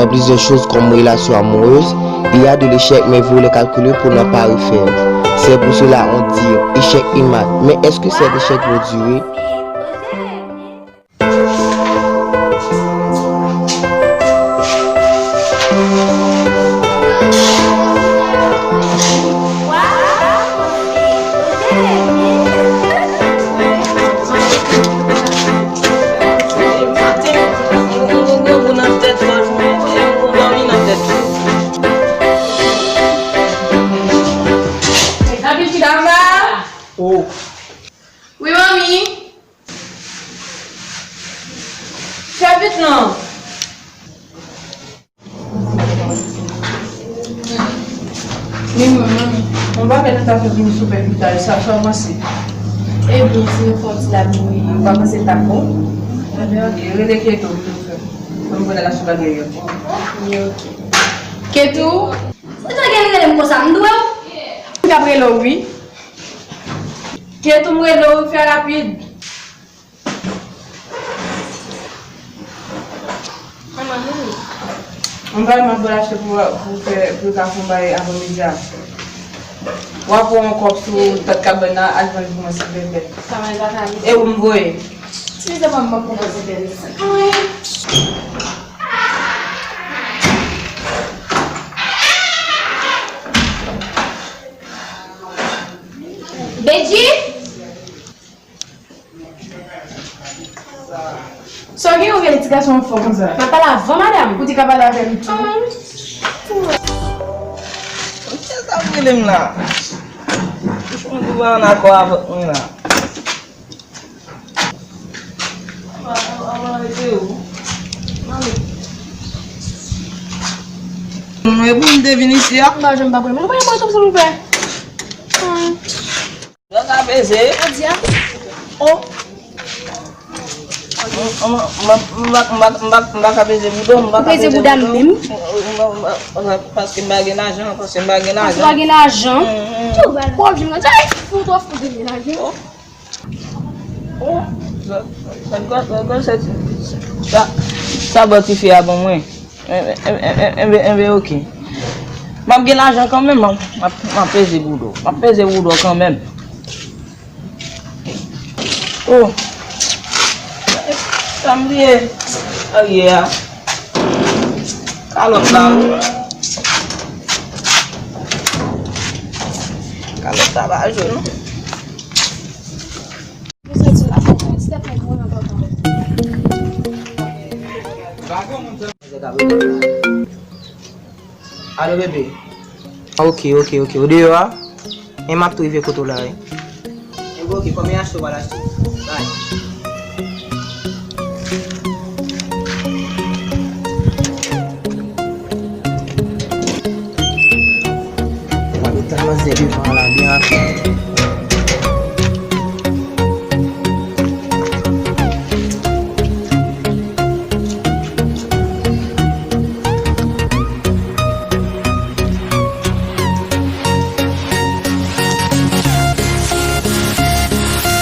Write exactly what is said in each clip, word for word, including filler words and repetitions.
Plusieurs choses comme relation amoureuse, il y a de l'échec, mais vaut le calculer pour n'en pas refaire. C'est pour cela on dit, échec est mat. Mais est-ce que cet échec va durer? Wi, manmi. Fè vit non. Men mwen, manmi, mwen pa fè nou ta fè vini sou pè pita, sa, sa w panse? Ebyen, si nou fè yon ti lavi, wi. Ou pa panse l t ap bon? Ebyen, ok, rele Keto pou nou fè. Pou nou pran la sou bagay yo. Ebyen, ok. Keto? Ou ta gen rele m konsa, m dwe w? M t ap rele w, wi. Keto, m rele w, wi, fè rapid. Manman, m pa wè m ap bò l achte pou, pou fè, pou l ka fè yon bagay avan midi a. W a pran yon kòb sou tèt kabann nan, al jwenn pou mwen, silvouplè. E ou m voye? Ti mizè, manman, m pran pou mwen, silvouplè. Bedji? Sa w gen, ou rele ti gason an fò konsa? M ap pale avè w, madanm. Ou te ka pale avè m tou. Kiyès ap rele m la? Ou pa ann akò avèk mwen la. Mwen pou m te vin isi a. M pa janm pa pran. Mwen pa janm pran silvouplè. Dòk a peze. Adya. Oh. M pa ka peze bouda m, m pa ka peze bouda m menm. Paske m pa gen lajan, paske m pa gen lajan. Paske w pa gen lajan? Tou bal. Pòv jwenn lajan. Ay, ou twò fou de lajan. Oh. Oh. Sa, sa, sa, sa, sa, sa bò tifi a ban mwen. Enben, enben, enben, enben, enben, ok. M ap gen lajan kanmenm, m ap, m ap, m ap peze bouda w. M ap peze bouda w kanmenm. Oh. Sa m bliye. Aye a. Kalòt la, wi. Kalòt la pa jwe, non. Alo, bebe. Ok, ok, ok. Ou deyò a? Men m ap tou rive kote w la, wi. Enben, ok, kòm e achte w pral achte. Bay. Mwen, ou tèlman zède van la, byen rapid.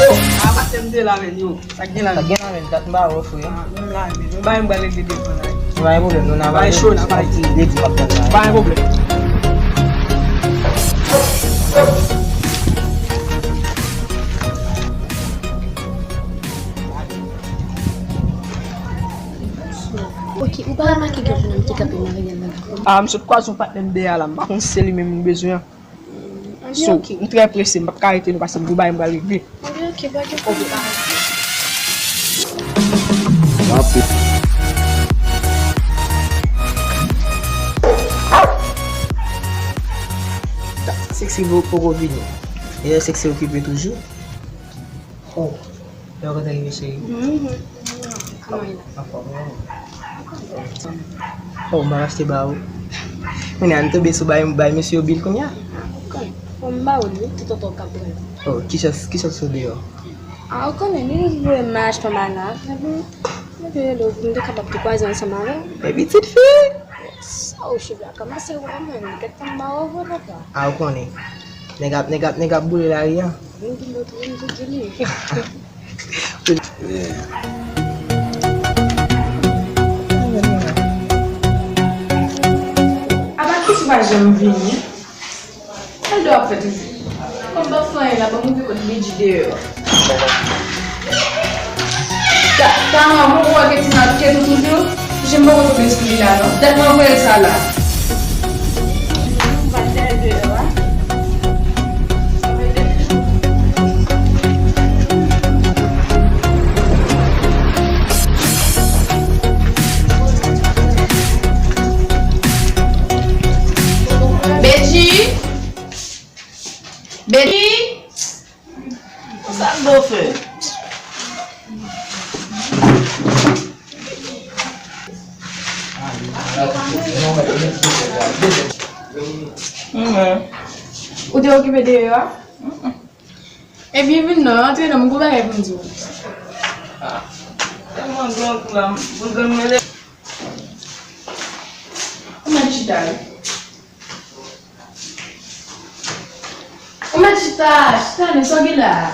Oh, apa se m te la, men yo. Sa k gen la, men? Sa k gen la, men? Dat m pa wè w, frè. Ah, menm la, men. Nou bay m pral regle devan la. Nou bay pwoblèm, nou nan bay cho, nan bay ti. Ledi m ap tann la. Bay pwoblèm. Ok, ou pa remake gen yon moun ki kanpe nan riyèl la? Ah, m sot kwaze yon patnè m dèyè la, m pa konn si se li menm m bezwen an. So, m trè prese, m p ap ka rete non, paske m gen bagay m pral regle. Ok, ok, pa gen pwoblèm. Rapid. Seksi vo-, poko vini. E Seksi okipe toujou? Oh, lè w kontan rive, cheri. Mhm. Kòman w ye la? Anfòm, wi. Oh, m ap achte ba ou. Kounye a, m tonbe sou bay, bay mesye yo bil kounye a. Bon, m ba ou li, wi, tout otan w ka pran. Oh, ki chans, ki chans ou deyò? Ah, ou konnen, li voye m achte yon bagay la. Epi, m te rele w pou m te kapab tou kwaze ansanm avè w. Men pitit fi! Sa ou cheve a kòmanse wè mwen, gèt tan m ba ou vre, papa. Ah, ou konnen. Nèg ap, nèg ap, nèg ap boule lari a. Vin di lòt, vin di li. Yeah. pa janm vini. Sa l dwe ap fè toujou? Kòm pa fè anyen la, ban m ouvri pòt Bedji deyò. Ta, ta, mwen wè ke ti nan ke tout moun yo. Jem poko tonbe sou li la non. Dat mwen voye sa la. Bedji! Bedji! Sa m do fè? Ou te okipe deyò a? Ebyen vin non, antre non, m gon bagay pou m di w. Tèlman gran kou la, m pou grann mele. Ou mèt chita wi. Ou mèt chita, chita non, sa w gen la a?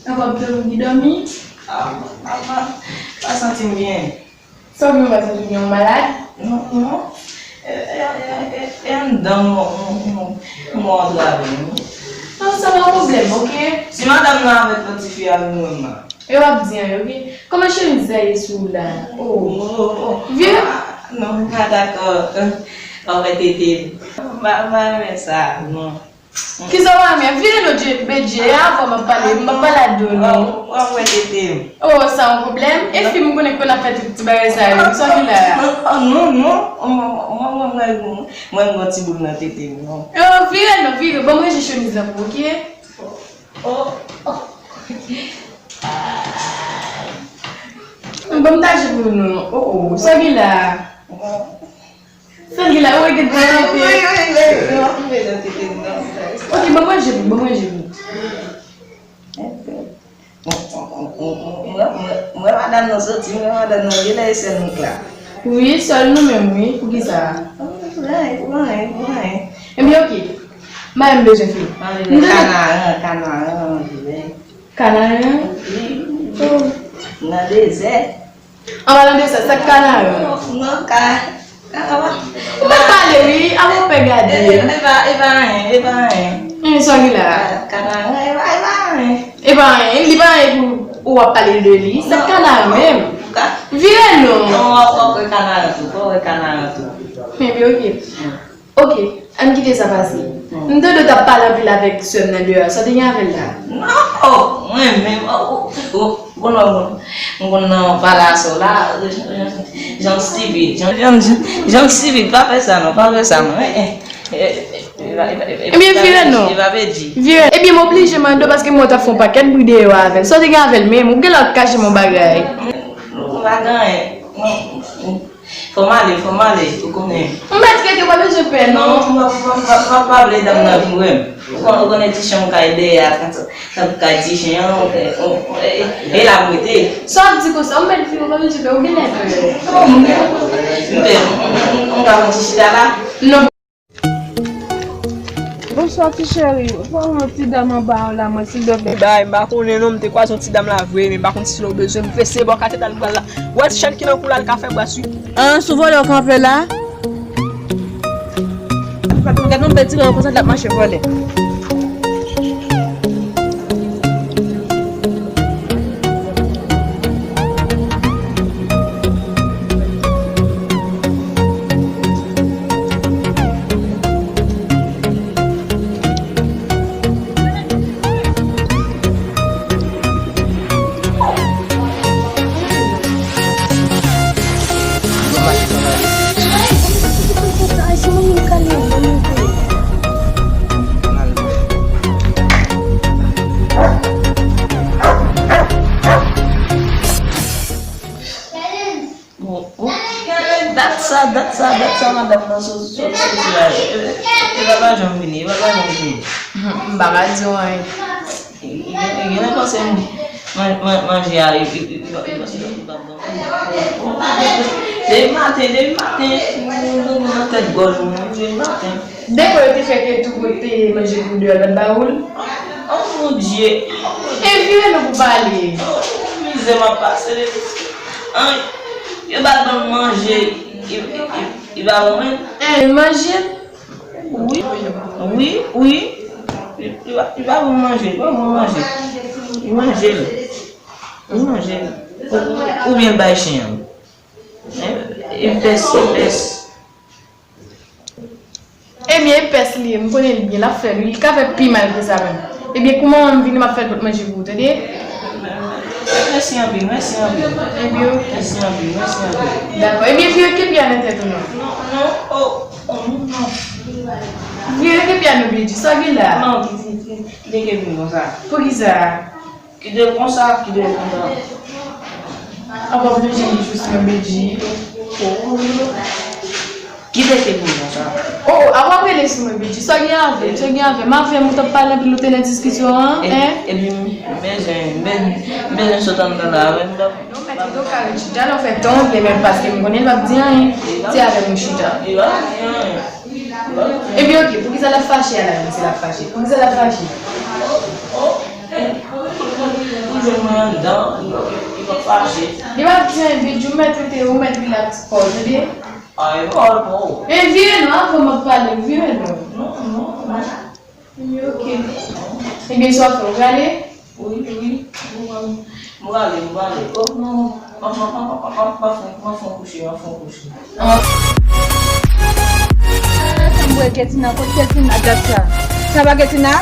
Ankò m te vin dòmi? A, a, a, pa santi m byen. Sa w gen, ou pa santi w byen, ou malad? Non, non. E, e, e, e, e anndan m, m, m, m, m antrave m. Non, sa pa pwoblèm, oke? Si madanm nan avèk lòt tifi a vin wè m la. E w ap di anyen, oke? Kòman chemiz sa ye sou ou la? Oh. Oh, oh, oh. Vire. Ah, non, m pa dakò. Ou wè tete m. M pa, m pa renmen sa, non. Kisa w pa renmen? Vire non, Bedji, e avè w m ap pale, m p ap pale ak do non. Ou wè tete m. Oh, sa yon pwoblèm? E fi m konnen k konn ap fè tout ti bagay sa yo, sa w gen la a? Ah, non, non, mwen, mwen, mwen, mwen, mwen, mwen gon ti boul nan tete m, non. Oh, vire non, vire, ban m ranje chemiz la pou ou, oke? Oh, oh. Bon, m ta jwe pou nou. Oh, oh, sa gen la? Sa gen la? Ou gen dwa rete. Wi, wi, wi, wi, wi, wi, wi, wi. Ok, ban mwen jwe pou, ban mwen jwe pou. Mwen, mwen, mwen, mwen, madanm nan soti, mwen, madanm nan, genlè e sèl nou k la. Wi, sèl nou menm, wi. Poukisa? Pou anyen, pou anyen, pou anyen. Ebyen, ok. Mwen, m bezwen fini. Mwen vle kanaran, kanaran, mwen vle. Kanaran? Wi. Oh. Nan dezè. Anba nan dezè, sa k kanaran? Nan ka, kanaran. Ou pa pale, wi, a mon pè gade. E, e pa, e pa anyen, e pa anyen. Hum, sa ki la? Kanaran, e pa, e pa anyen. E pa anyen, li pa anyen pou ou ap pale de li. Sa k kanaran menm? Vire non. Non, w ap, w ap wè kanaran tou, w ap wè kanaran tou. Ebyen, ok. Ok, ann kite sa pase. M tande w t ap pale anpil avèk sè m nan deyò a, sa w te gen avè l la? Non, oh, mwen menm, oh, oh, oh, bon, non, bon. M konn nan pale a sè w la, jan, jan, jan stipid, jan, jan, jan stipid, pa fè sa non, pa fè sa non, eh, eh, eh, eh, eh, eh, eh, Ebyen, vire non. Vire. Ebyen, m oblije mande w paske mwen t ap fè yon pakèt bri deyò avè l. Sa w te gen avè l menm? Ou genlè ap kache m yon bagay. M pa gen anyen. Fò m ale, fò m ale, ou konnen. M mèt rete, w pa bezwen pè, non. Non, m pa, m pa, m pa, m pa vle dam nan vin wè m. Ou konnen, ou konnen ti chen m kay dèyè a, sa, sa kay ti chen an, e, e, e, e la m rete. Sa w ap di konsa, ou mèt vin, ou pa bezwen pè, ou genlè pè. Non, m pè, m pè, m, m, m, m ka fè yon ti chita la. Non. Bonswa ti cheri, ou pa wè yon ti dam anba an la mwen silvouplè? Bay, m pa konnen non, m te kwaze yon ti dam la vre, men m pa konn si lè w bezwen m, prese bò kate dal pral la. Wè ti chèn ki nan kou la, l ka fè bras wi. An, sou vòlè w kanpe la? Gad yon bèl ti granmoun konsa, l ap mache vòlè. Bon, oh, dat sa, dat sa, dat sa madanm nan sot, sot, soti la. E, e, e, e pa, pa janm vini, e pa, pa janm vini. M pa ka di w anyen. E, e, e, genlè panse m, man, man, manje a, e, e, e, e, e, e, e, e, Depi maten, depi maten, m, m, m, nan tèt gòj mwen, depi maten. Depi yo te fè ke tou kote manje pou deyò, l ap ba ou l? Oh, oh, mon Dye. E vire non pou pale. Oh, mizè m ap pase depi. An, yo pa t ban m manje. E, e, e, Li pa bon menm? Eh, li manje l? Wi. Wi, wi. Li, li pa, li pa bon manje, li pa bon manje. Li manje l. Li manje l. Ou, ou, oubyen l bay chen an. Eh, epès, epès. Ebyen, epès li ye, m konnen l byen, l ap fè l, wi. Li ka fè pi mal ke sa menm. Ebyen, kouman m vini, m ap fè l pot manje pou ou, tande? Mèsi anpil, mèsi anpil. Ebyen, oke. Mèsi anpil, mèsi anpil. Dakò. Ebyen, vire kepi a nan tèt ou non. Non, non, oh, oh, non, non. Vire kepi a non, Bidji, sa w gen la? Non, ki, ki, ki, kite kepi m konsa. Poukisa? Kite l konsa, kite l konsa. Apa w vle jwenn jous mwen, Bidji? Kite kepi m konsa. Oh, oh, apa w ap rele sou mwen, Bidji? Sa w gen avè m, sa w gen avè m? Avè m ou t ap pale anpil, ou te nan diskisyon an, en? Epi m bezwen, m bezwen, m bezwen sot anndan la, wi, m t ap. Non, mèt Rido ka ret chita, lè w fè tan w byen, men paske m konnen l p ap di anyen. Se avè m ou chita. Li p ap di anyen. Li p ap di anyen. Ebyen, oke, poukisa l ap fache a la menm si l ap fache? Poukisa l ap fache? Ou jwenn mwen anndan, li p ap fache. Li p ap di anyen, Bidji, ou mèt rete, ou mèt rilaks pa w, tande? A, e pawòl pa w. E vire non, avan m ap pale, vire non. Non, non, non. Wi, oke. Ebyen, sa w ap fè, ou prale? Wi, wi, m prale, m prale. Oh, non, non, non, m ap fè yon kouche, m ap fè yon kouche. Sa m wè Ketina, kot Ketina dat sa? Sa pa Ketina?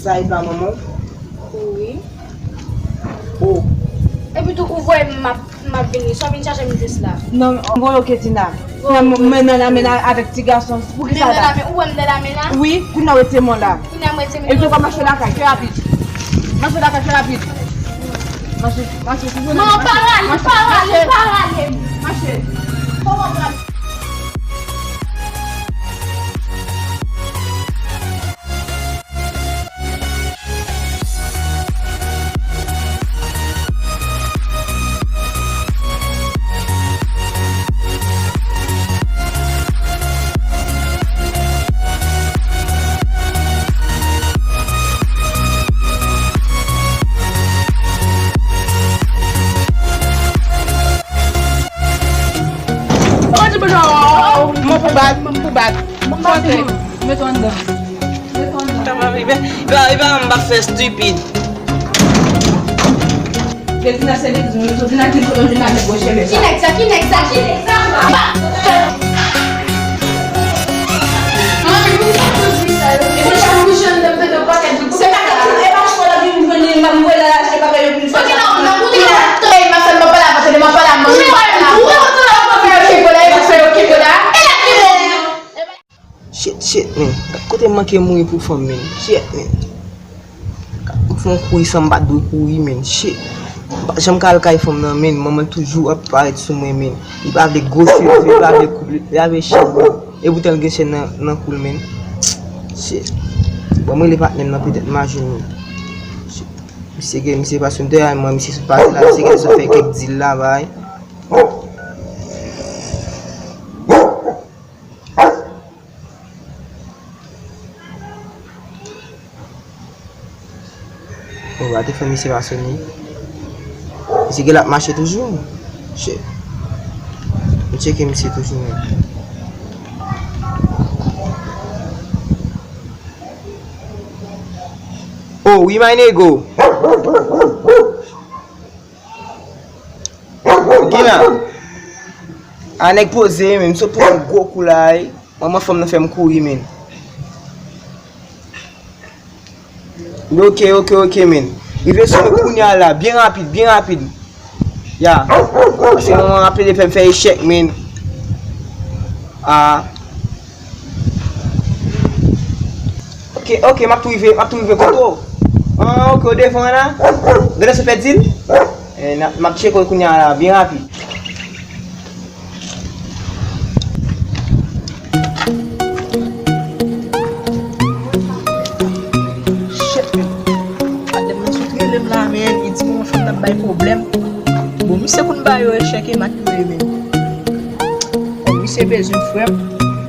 Sa e pa manman w? Wi. Oh. Epi tou ou voye m, m ap, m ap vini. Sa w vin chache m jis la? Non, m voye w Ketina. Voye m. Men nan lamen la avèk ti gason. Pou ki sa la? Men nan lamen, ou wè m nan lamen la? Wi, kounye a w rete mwen la. Kounye a m rete mwen la. Epi tou w mache lakay, fè rapid. Mache lakay, fè rapid. Mache, mache, si w vle. Non, pa rale, pa rale, pa rale. Mache. Kòman w prale? Mwen pou bat, mwen pou bat. Mwen pou bat. Mete w anndan. Mete w anndan. Li pa, li pa, li pa, m pa fè estipid. Ketina se li ki di nou, Ketina ki di nou, Ketina ki gwo cheve sa. Ki nèg sa, ki nèg sa, ki nèg sa? Manmi, pou ki sa w di sa yo? E se chak kouche anndan m pete yon pakèt de kouche sa. Se pa kouche, e pa chwa la vin jwenn li, m ap voye l al achte bagay yo pou l fè sa. Ey, m ap fè, m ap pale avè w, tande, m ap pale avè w, manmi, m ap pale avè w. Fè yo keko la, e pa fè yo keko la. Shit, shit, men. Gad kote m manke mouri pou fanm, men. Shit, men. Gad, m fè yon kouri san m pa t dwe kouri, men. Shit. M pa janm ka al kay fanm nan, men. Manman l toujou ap parèt sou mwen, men. Li pa vle gwo cheve, li pa vle koup, li pa vle chèn, men. E poutan l gen chèn nan, nan kou l, men. Shit. Bon, m rele patnè m nan, petèt m a jwenn li. Shit. Misye gen, misye pase m te ay mwen, misye sot pase la, misye gen sot fè kèk deal la, bay. Oh, a te fè misye pa sone. Misye gen l ap mache toujou. Shit. M tcheke misye toujou menm. Oh, wi, my nego. Gina. A nèg poze, men m sot pran yon gwo kou la, ey. Manman fanm nan fè m kouri, men. Ok, ok, ok, men. Rive sou mwen kounye a la, byen rapid, byen rapid. Ya. Paske manman ap plede fè m fè echèk, men. Ah. Ok, ok, m ap tou rive, m ap tou rive kote w. Ah, ok, w devan la. Gade sa w fè di l. Eh, n ap, m ap tcheke w kounye a la, byen rapid. Shit, men. Patnè m nan sot rele m la, men. Li di m yon fanm nan bay pwoblèm. Bon, misye konn ba yo echèk e mak yo ye, men. Bon, misye bezwen frè m.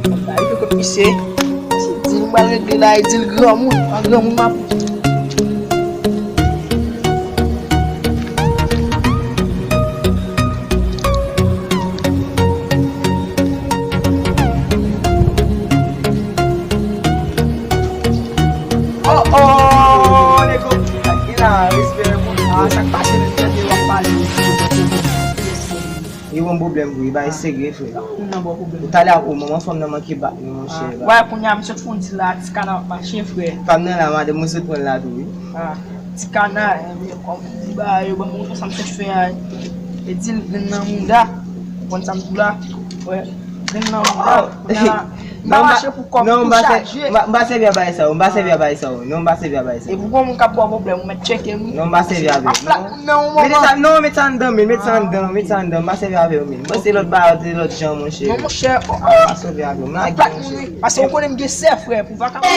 Mwen ba yo kot misye. Misye di m pral regle la, e di l granmoun. An granmoun m ap. Gade, Ak pase menm tande w ap pale. Li bon pwoblèm pou li, bagay serye frè. Ou nan bon pwoblèm. Talè ou manman fanm nan manke bat li monchè. Wè kounye a misye t fon di la ti kana ap mache frè. Fanm nan la madanm mwen sot pran l la tou wi. Ti kana kòm di ba yo ban mwen konsa misye t fè a. E di l grenn nan mouda. Ou konn sa m di w la? Wè. Grenn nan mouda. Kounye a la. M pa mache pou kòm tou chaje. M pa sèvi a bagay sa yo, m pa sèvi a bagay sa yo. Non, m pa sèvi a bagay sa yo. Epi pou moun k ap ba w pwoblèm, ou mèt tcheke m wi. Non, m pa sèvi avè yo. Ap plat moun nan yon moman. Non, met sa anndan men, met sa anndan, met sa anndan. M pa sèvi avè yo men. Mwen se lòt bagay, se lòt jan monchè. Non monchè. M pa sèvi avè yo. M lage monchè. Paske ou konnen m gen sè frè, pou vakabon.